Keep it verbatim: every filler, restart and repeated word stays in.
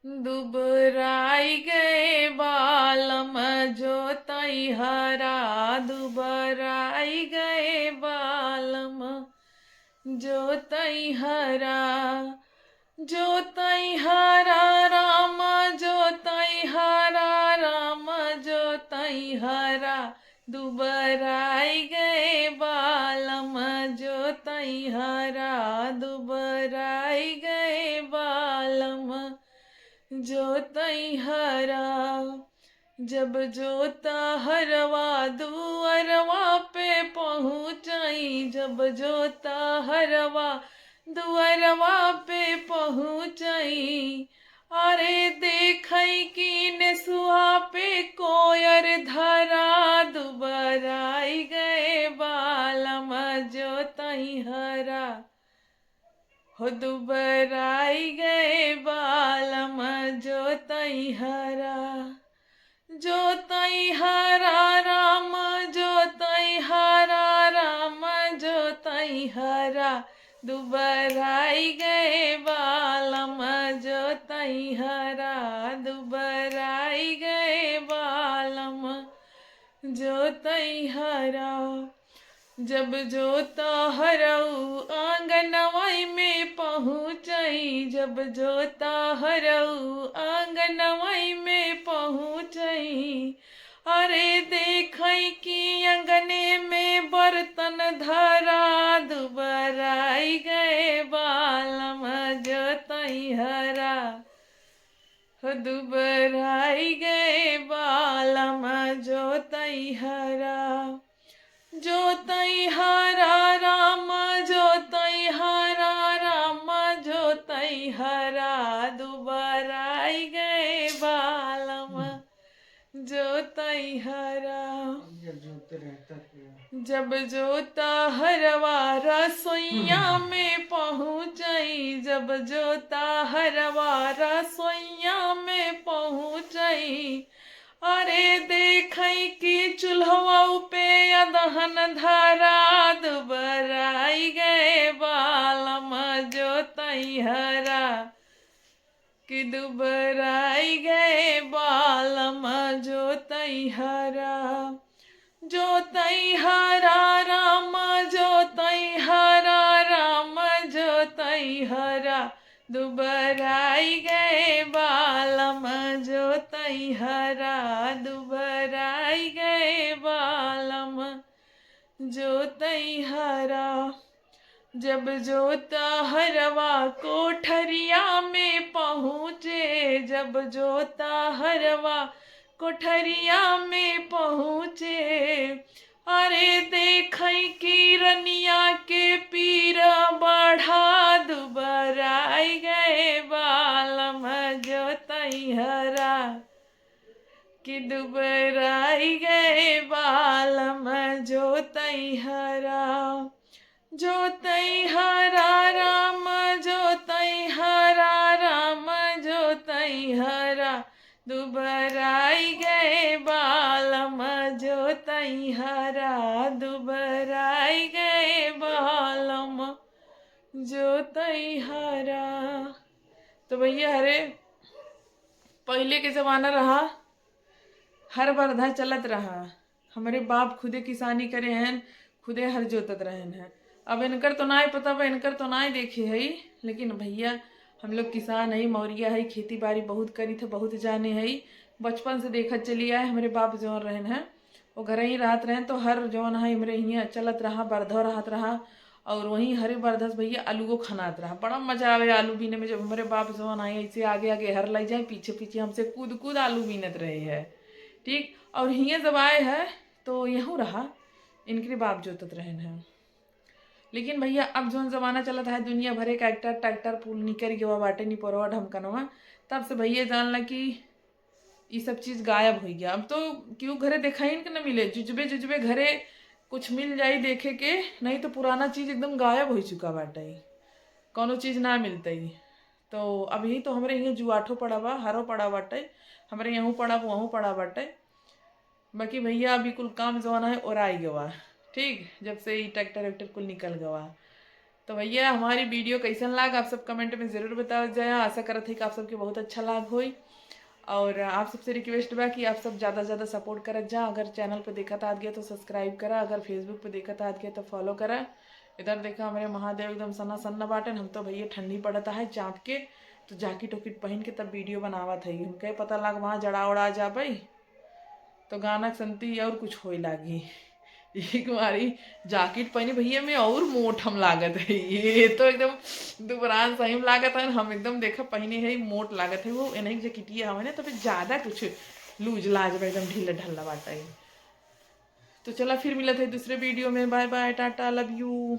दुबराई गए बालम जोतई हरा, दुबराई गए बालम जोतई हरा, जोतई हरा राम, जोतई हरा राम, जोतई हरा, दुबराई गए बालम जोतई हरा, दुबराई गए बालम जोतई हरा। जब जोता हरवा दुअरवा पे पहुँचई, जब जोता हरवा दुअरवा पे पहुँचई, अरे देखई कि नेसुआ पे कोयर धरा, दुबराई गए बालम जोतई हरा, हो दुबराई गए बालम जोतई हरा, जोतई हरा राम, जोतई हरा राम, जोतई हरा, दुबराई गए बालम जोतई हरा, दुबराई गए बालम जोतई हरा। जब जोता हरऊ आंगनवाई में पहुँचई, जब जोता हरऊ आंगनवाई में पहुँचई, अरे देखई कि अंगने में बर्तन धरा, दुबराई गए बालम जोतई हरा, हो दुबराई गए बालम जोतई हरा, जोतई हरा राम, जोतई हरा राम, जोतई हरा, दुबराई गए बालम जोतई हरा। ये जोते रहता क्या? जब जोता हरवा रसोइया में पहुँचई, जब जोता हरवा रसोइया में पहुँचई, अरे देखई कि चूल्हवा पे अदहन धरा, दुबराई गए बालम जोतई हरा, कि दुबराई गए बालम जोतई हरा, जोतई हरा राम, जोतई हरा राम, जोतई हरा, दुबराई गए बालम जोतई हरा, दुबराई गए बालम जोतई हरा। जब जोता हरवा कोठरिया में पहुँचे, जब जोता हरवा कोठरिया में पहुँचे, अरे देखई कि रनिया के पीरा बढ़ा, दुबराई गए बालम जोतई हरा, कि दुबराई गए बालम जोतई हरा, जोतई हरा राम, जोतई हरा राम, जोतई हरा, दुबराई गए बालम जोतई हरा, दुबराई गए बालम जोतई हरा। तो भैया, हरे पहिले के जमाना रहा, हर बरधा चलत रहा। हमरे बाप खुदे किसानी करे हैं, खुदे हर जोतत रहन हैं। अब इनकर तो नाय पता बा, इनकर तो नाय देखे हई, लेकिन भैया, हम लोग किसान हई, मौरिया हई, खेती बाड़ी बहुत करी थे, बहुत जाने हई। बचपन से देखत चली आए, हमरे बाप जौन रहन हैं, वो घर ही रहत रहन, तो हर जौन है हमरे हियाँ चलत रहा, बरधो रहत रहा। और वहीं हरे बरधस भैया आलूओ खनात रहा। बड़ा मजा आवे आलू बीने में, जब हमरे बाप जौन आए, ऐसे आगे आगे हर लग जाए, पीछे पीछे हमसे कूद कूद आलू बीनत रहे है। ठीक, और हियाँ जब आए है, तो यहूँ रहा, इनके बाप जोतत रहन है। लेकिन भैया, अब जौन जमाना चलत है, दुनिया भरे का ट्रैक्टर, ट्रैक्टर पुल निकल गवा बाटे, निपोरवा ढमकनवा। तब से भैया जान ला कि ई सब चीज गायब होइ गया। अब तो केहू घरे देखाइन के न मिले, जुजबे जुजबे घरे कुछ मिल जाई देखे के, नहीं तो पुराना चीज एकदम गायब होइ चुका बाटे, कौनो चीज ना मिलतई। तो अभी तो हमरे हियाँ जुआठो पड़ा बा, हरो पड़ा बाटे, हमरे यहूँ पड़ा, वहूँ पड़ा बाटे। बाकी भैया, अभी कुल काम जौन है, ओराई गवा। ठीक, जब से ई ट्रैक्टर वैक्टर कुल निकल गवा। तो भैया, हमारी video कैसन लाग, आप सब comment में ज़रूर बताओ जाए। आशा करत है कि आप सबके बहुत अच्छा लाग होई। और आप सबसे request बा कि आप सब ज़्यादा से ज़्यादा support करत जा। अगर channel पे देखत आत गया तो subscribe करा, अगर Facebook पे देखत आत गया तो follow करा। इधर देखा, हमरे महादेव एकदम सन्ना सन्ना बाटन। हम तो भैया ठंडी पड़त है चाँप के, तो jacket उकेट पहिन के तब video बनावत है। हमके पता लाग वहाँ जड़ा उड़ा जाबे तो गाना के संती और कुछ होए लागी। एक बारी jacket पहिने भैया में और मोट हम लागत है, ये तो एकदम दुबरान सही में लागत है। हम एकदम देखा पहिने है मोट लागत है, वो एनही जैकेटिया हवे ना, तो फिर ज़्यादा कुछ लूज लाज बा, एकदम ढीला ढल्ला बाटा है। तो चला फिर मिलत है दूसरे video में, bye bye, टाटा, love you।